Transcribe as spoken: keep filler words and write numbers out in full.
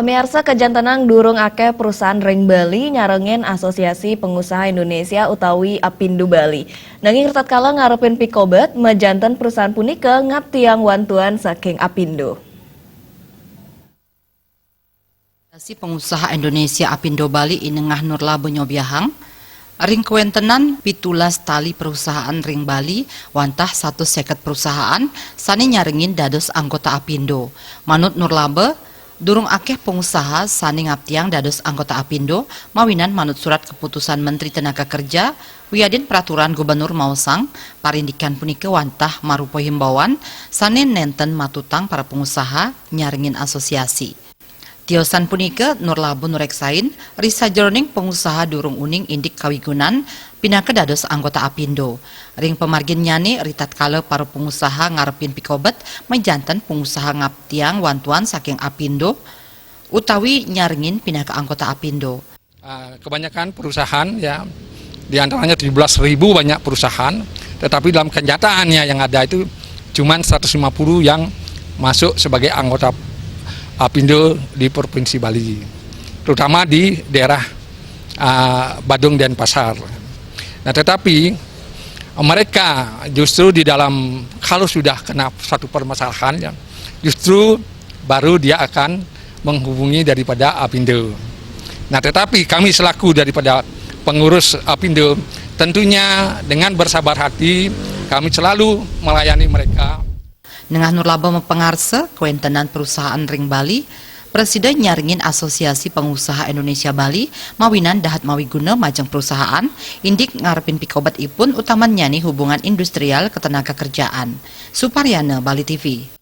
Miarsa, kajantenang durung akeh perusahaan ring Bali nyarengin Asosiasi Pengusaha Indonesia utawi Apindo Bali. Nanging ritatkala ngarepin pikobet, majanten perusahaan punika ngaptiang wantuan saking Apindo. Asosiasi Pengusaha Indonesia Apindo Bali I Nengah Nurlaba nyobiahang, ring kawentenan pitulas tali perusahaan ring Bali, wantah satus seket perusahaan sane nyarengin dados anggota Apindo. Manut Nurlaba, durung akeh pengusaha sane ngaptiang dados anggota Apindo, mawinan manut surat keputusan Menteri Tenaga Kerja wiadin peraturan Gubernur maosang, parindikan punika wantah marupa himbauan sane nenten matutang para pengusaha nyarengin asosiasi. Tiosan punika Nurlaba nureksain, ri sajeroning pengusaha durung uning indik kawigunan pinaka dados anggota Apindo. Ring pamarginnyane, ritatkala para pengusaha ngarepin pikobet, majanten pengusaha ngaptiang wantuan saking Apindo utawi nyarengin pinaka anggota Apindo. Ah, kebanyakan perusahaan, ya, di antaranya tujuh belas ribu banyak perusahaan, tetapi dalam kenyataannya yang ada itu cuman seratus lima puluh yang masuk sebagai anggota Apindo di Provinsi Bali, terutama di daerah, ah, Badung, Denpasar. Nah, tetapi mereka justru di dalam, kalau sudah kena satu permasalahan, ya, justru baru dia akan menghubungi daripada Apindo. Nah, tetapi kami selaku daripada pengurus Apindo, tentunya dengan bersabar hati kami selalu melayani mereka. Nengah Nurlaba mapangarsa, kawentenan perusahaan ring Bali prasida nyarengin Asosiasi Pengusaha Indonesia Bali mawinan dahat mawiguna majeng perusahaan indik ngarepin pikobetipun, utamannyane hubungan industrial ketenaga kerjaan. Suparyana, Bali T V.